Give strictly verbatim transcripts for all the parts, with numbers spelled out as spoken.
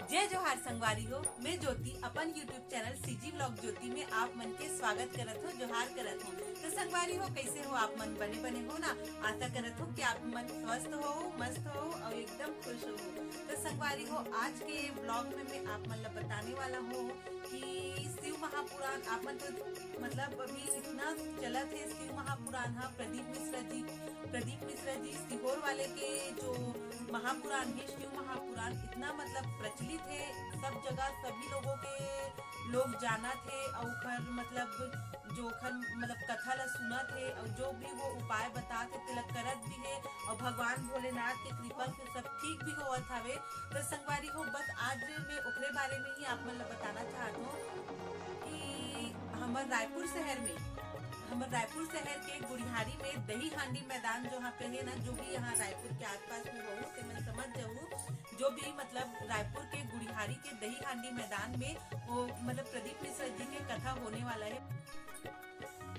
जय जोहार संगवारी हो, मैं ज्योति अपन YouTube चैनल सीजी व्लॉग ज्योति में आप मन के स्वागत करत हो, जोहार करत हो। तो संगवारी हो, कैसे हो आप मन? बने बने हो ना? आशा करत हो कि आप मन स्वस्थ हो, मस्त हो और एकदम खुश हो। तो संगवारी हो, आज के व्लॉग में मैं आप मन ला बताने वाला हूँ कि शिव महापुराण आप मन तो मतलब अभी इतना चलत है शिव महापुराण। हाँ, प्रदीप मिश्रा जी, प्रदीप मिश्रा जी सीहोर वाले के जो महापुराण है, शिव महापुराण इतना मतलब प्रचलित है, सब जगह सभी लोगों के लोग जानत है और ओखर मतलब जो ओखर मतलब कथा ला सुनत है और जो भी वो उपाय बतात है तेला करत भी है और भगवान भोलेनाथ के कृपा से सब ठीक भी होवत हवे। तो संगवारी हो, बस आज मैं ओकरे बारे में ही आप मन ला बताना चाहत हूँ कि हमर रायपुर शहर में, हमर रायपुर शहर के गुड़िहारी में दही हांडी मैदान जो यहाँ पे है ना, जो भी यहाँ रायपुर के आसपास में हो, ते मन समझ जाऊ, जो भी मतलब रायपुर के गुड़िहारी के दही हांडी मैदान में वो मतलब प्रदीप मिश्रा जी के कथा होने वाला है।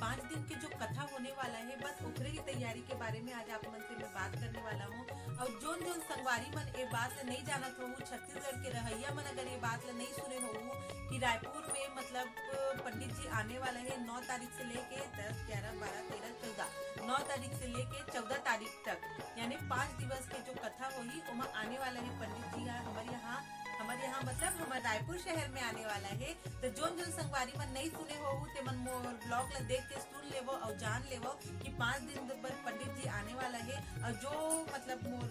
पाँच दिन के जो कथा होने वाला है, बस ओकरे की तैयारी के बारे में आज आप मन से मैं बात करने वाला हूँ। और जोन जोन संगवारी मन ए बात ला नहीं जानत हो, छत्तीसगढ़ के रहैया मन अगर ये बात ला नहीं सुने हो कि रायपुर में मतलब पंडित जी आने वाला है नौ तारीख से लेके दस, ग्यारह, बारह, तेरह, चौदह, नौ तारीख से लेके चौदह तारीख तक, यानी पाँच दिवस के जो कथा होही, ओमा आने वाला है पंडित जी ह हमर यहाँ, हमर यहाँ मतलब हमर रायपुर शहर में आने वाला है। तो जोन जोन संगवारी मन नहीं सुने हो, ते मन मोर व्लॉग ला देख के सुन लेवो और जान लेवो कि पाँच दिन बर पंडित जी आने वाला है। और जो मतलब मोर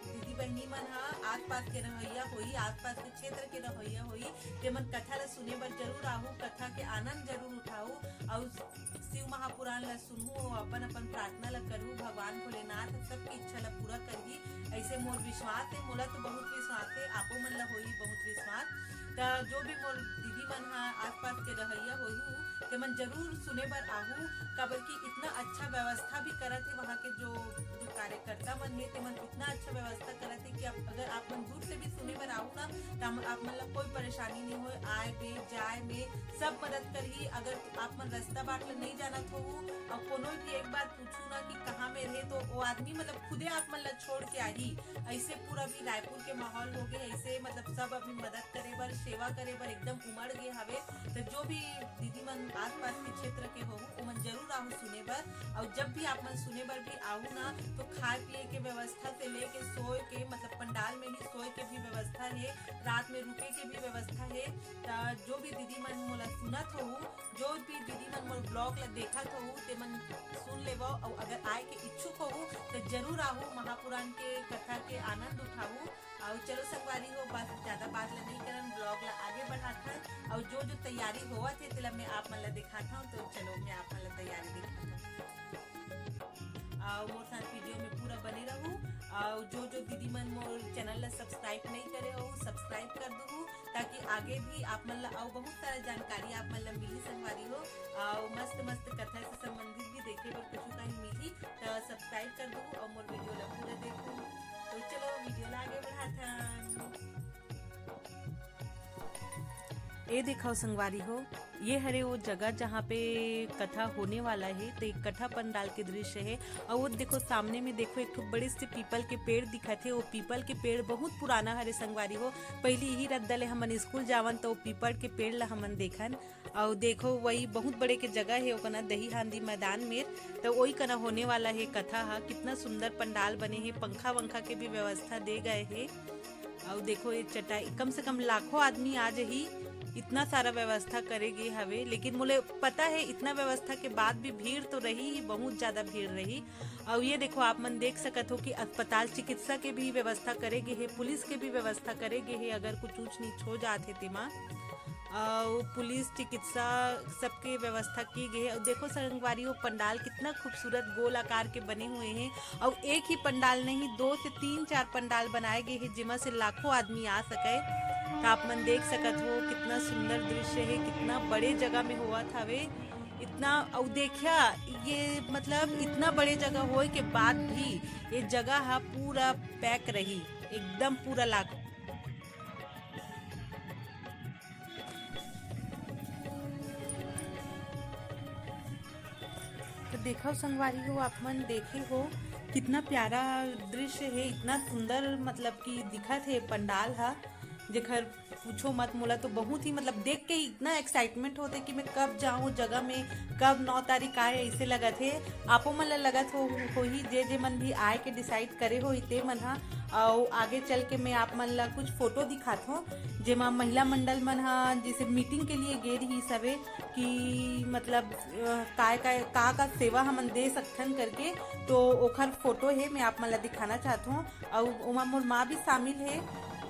दीदी बहनी मन हा आसपास के रहैया होई, आसपास के क्षेत्र के रहैया होई, ते मन कथा ला सुने बर जरूर आहू, कथा के आनंद जरूर उठाऊ। और शिव महापुराण ला सुनहू और अपन अपन प्रार्थना ला करहू। भगवान भोलेनाथ सबके इच्छा ला पूरा करही, ऐसे मोर विश्वास है, मोला तो बहुत विश्वास है, आपो मन ला होही बहुत विश्वास। त जो भी मोर दीदी मन हा आसपास के रहैया होहू, ते मन जरूर सुने बर आहू, काबर कि इतना अच्छा व्यवस्था भी करत है वहाँ के जो, जो कार्यकर्ता मन है, ते मन इतना अच्छा व्यवस्था करत है कि आप, अगर आप मन दूर से भी सुने बर आहू ना, त हम, आप मन ला कोई परेशानी नहीं होए, आए में, जाए में सब मदद करही। अगर आप मन रास्ता बाट ला नहीं जानत हो और कोनो भी एक बार पूछू ना कि कहाँ में रहे, तो वो आदमी मतलब खुदे आप मन ला छोड़ के आही। ऐसे पूरा भी रायपुर के माहौल हो गए, ऐसे मतलब सब अभी मदद करे बर, सेवा करे बर एकदम उमड़ गए हवे। तो जो भी दीदी मन आसपास के क्षेत्र के हो, ओमन जरूर आहू सुने बर। और जब भी आप मन सुने बर भी आहू ना, तो खाए पिए के व्यवस्था से लेके सोए के, मतलब पंडाल में ही सोए के भी व्यवस्था है, रात में रुके के भी व्यवस्था है। त जो भी दीदी मन मोला सुनत हो, जो भी दीदी मन मोर व्लॉग ला देखत हो, ते मन सुन लेवो। और अगर आए के इच्छुक हो, तो जरूर आहू, महापुराण के कथा के आनंद उठाऊ। और चलो संगवारी हो, बस ज्यादा बात ला नहीं करन, व्लॉग ला आगे बढ़ात हन। और जो जो तैयारी होवत है, तेला मैं आप मन ला दिखात हूँ। तो चलो, मैं आप मन ला तैयारी दिखात हूँ। और मोर साथ वीडियो में पूरा बने रहू। और जो जो दीदी मन मोर चैनल ला सब्सक्राइब नहीं करे हो, सब्सक्राइब कर दू, ताकि आगे भी आप मन ला और बहुत सारा जानकारी आप मन ला मिली संगवारी हो। और मस्त मस्त कथा से संबंधित भी देखे बर कुछ कहीं मिली, तो सब्सक्राइब कर दू और मोर वीडियो ला पूरा देखू। तो चलो, वीडियो ला आगे बढ़ात हन। ए देखो संगवारी हो, ये हरे वो जगह जहाँ पे कथा होने वाला है। तो एक कथा पंडाल के दृश्य है। और वो देखो, सामने में देखो, एक ठो बड़े से पीपल के पेड़ दिखत है। वो पीपल के पेड़ बहुत पुराना हरे संगवारी हो। पहली यही रद्दा ले हमन स्कूल जावन, तो वो पीपल के पेड़ ला हमन देखन। और देखो, वही बहुत बड़े के जगह है, ओकना दही हांदी मैदान में। तो वही कना होने वाला है कथा हा। कितना सुंदर पंडाल बने है, पंखा वंखा के भी व्यवस्था दे गए है। और देखो, ये चटाई, कम से कम लाखों आदमी आ जही, इतना सारा व्यवस्था करे गे हवे। लेकिन मोले पता है, इतना व्यवस्था के बाद भी भीड़ तो रही ही, बहुत ज्यादा भीड़ रही। और ये देखो, आप मन देख सकत हो कि अस्पताल चिकित्सा के भी व्यवस्था करे गे है, पुलिस के भी व्यवस्था करे गे है, अगर कुछ ऊंच नीच हो जात है तेमा। और पुलिस, चिकित्सा, सबके व्यवस्था की गई है। और देखो संगवारी हो, पंडाल कितना खूबसूरत गोल आकार के बने हुए हैं। और एक ही पंडाल नहीं, दो से तीन चार पंडाल बनाए गए हैं, जिमा से लाखों आदमी आ सके। तो आप मन देख सकत हो, कितना सुंदर दृश्य है, कितना बड़े जगह में होवत हवे। इतना, और देखिया, ये मतलब इतना बड़े जगह होए के बाद भी ये जगह हा पूरा पैक रही, एकदम पूरा लाखों। तो देखो संगवारी हो, आप मन देखे हो, कितना प्यारा दृश्य है, इतना सुंदर, मतलब कि दिखत है पंडाल हा। जेकर पूछो मत, मोला तो बहुत ही, मतलब, देख के इतना एक्साइटमेंट होथे कि मैं कब जाऊँ जगह में, कब नौ तारीख आए, ऐसे लगत हे। आपो मन ला लगत हो, होही, जे जे मन भी आए के डिसाइड करे होही ते मन हा। अउ आगे चल के मैं आप मन ला कुछ फोटो दिखात हूँ, जेमा महिला मंडल मन हा जैसे मीटिंग के लिए गे रही सवे कि, मतलब, अ, काय काय का का सेवा हमन दे सकथन करके, तो ओखर फोटो हे, मैं आप मन ला दिखाना चाहत हूँ। अउ ओमा मोर माँ भी शामिल हे,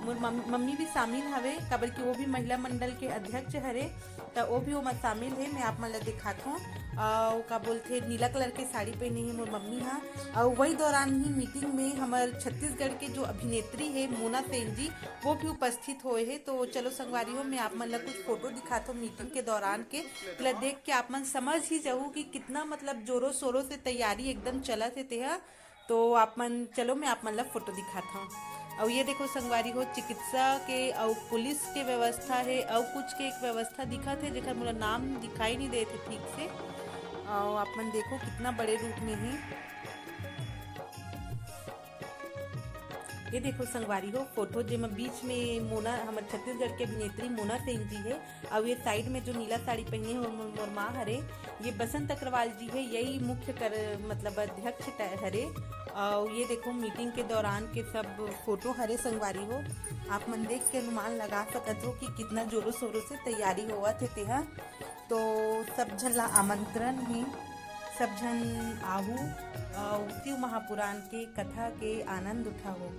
मोर मम-, मम्मी भी शामिल हवे, काबर कि वो भी महिला मंडल के अध्यक्ष हरे, त वो भी ओमा शामिल हे। मैं आप मन ला दिखात हूँ। अउ का बोलथे, नीला कलर के साड़ी पहने हे मोर मम्मी हा। अउ वही दौरान ही मीटिंग में हमर छत्तीसगढ़ के जो अभिनेत्री हे मोना सेन जी, वो भी उपस्थित होए हे। तो चलो संगवारी हो, मैं आप मन ला कुछ फोटो दिखात हूँ मीटिंग के दौरान के, तेला देख के आप मन समझ ही जाहू कि कितना, मतलब, जोरों शोरों से तैयारी एकदम चलत हे तेहा। तो आप मन चलो, मैं आप मन ला फोटो दिखात हूँ। अउ ये देखो संगवारी हो, चिकित्सा के अउ पुलिस के व्यवस्था हे, अउ कुछ के एक व्यवस्था दिखत हे, जेकर मोला नाम दिखाई नहीं देत हे ठीक से। अउ आप मन देखो कितना बड़े रूप में हे। ये देखो संगवारी हो फोटो, जेमा बीच में मोना, हमर छत्तीसगढ़ के अभिनेत्री मोना सेन जी हे, अउ ये साइड में जो नीला साड़ी पहने हे, वो मोर, मोर माँ हरे। ये बसंत अग्रवाल जी हे, यही मुख्य कर, मतलब, अध्यक्ष ट-, हरे। अउ ये देखो मीटिंग के दौरान के सब फोटो हरे संगवारी हो। आप मन देख के अनुमान लगा सकत हो कि कितना जोरों शोरों से तैयारी होवत हे तेहा। तो सब झन ला आमंत्रण हे, सब झन आहू अउ शिव महापुराण के कथा के आनंद उठाओ।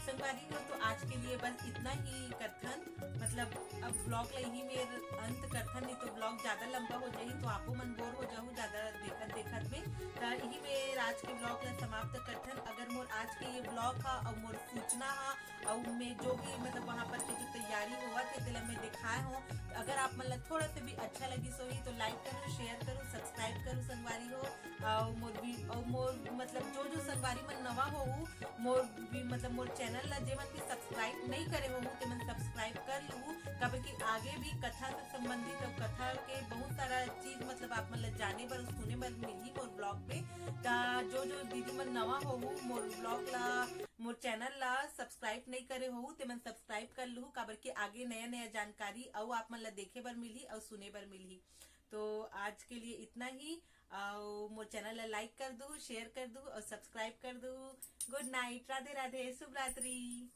संगवारी हो, तो आज के लिए बस इतना ही कथन, मतलब, अब ब्लॉग ला यही मेर अंत करथन, नहीं तो ब्लॉग ज्यादा लंबा हो जाही, तो आपो मन बोर हो जाहू ज्यादा देखत देखत में। त यही मेर आज के ब्लॉग ला समाप्त करथन। अगर मोर आज के ये ब्लॉग हा अउ मोर सूचना हा अउ मैं जो भी, मतलब, वहाँ पर के जो तैयारी होवत हे, तेला मैं दिखाए हों, तो अगर आप मन ला थोड़ा सा भी अच्छा लगिस होही, तो लाइक करो, शेयर करो, सब्सक्राइब करो संगवारी हो। अउ मोर भी, अउ मोर, मतलब, जो जो संगवारी मन नवा होहू, मोर भी, मतलब, मोर चैनल ला जेमन भी सब्सक्राइब नहीं करे होहू, तेमन सब्सक्राइब कर लूहू, काबर कि आगे भी कथा से संबंधित अउ कथा के बहुत सारा चीज, मतलब, आप मन ला जाने बर, सुने बर मिलही मोर ब्लॉग पे। त जो जो दीदी मन नवा होहू, मोर ब्लॉग ला, मोर चैनल ला सब्सक्राइब नहीं करे होहू, तेमन सब्सक्राइब कर लूहू, काबर कि आगे नया नया जानकारी अउ आप मन ला देखे बर मिलही अउ सुने बर मिलही। तो आज के लिए इतना ही। अउ मोर चैनल ला लाइक कर दू, शेयर कर दू अउ सब्सक्राइब कर दू। गुड नाइट, राधे राधे, शुभ रात्रि।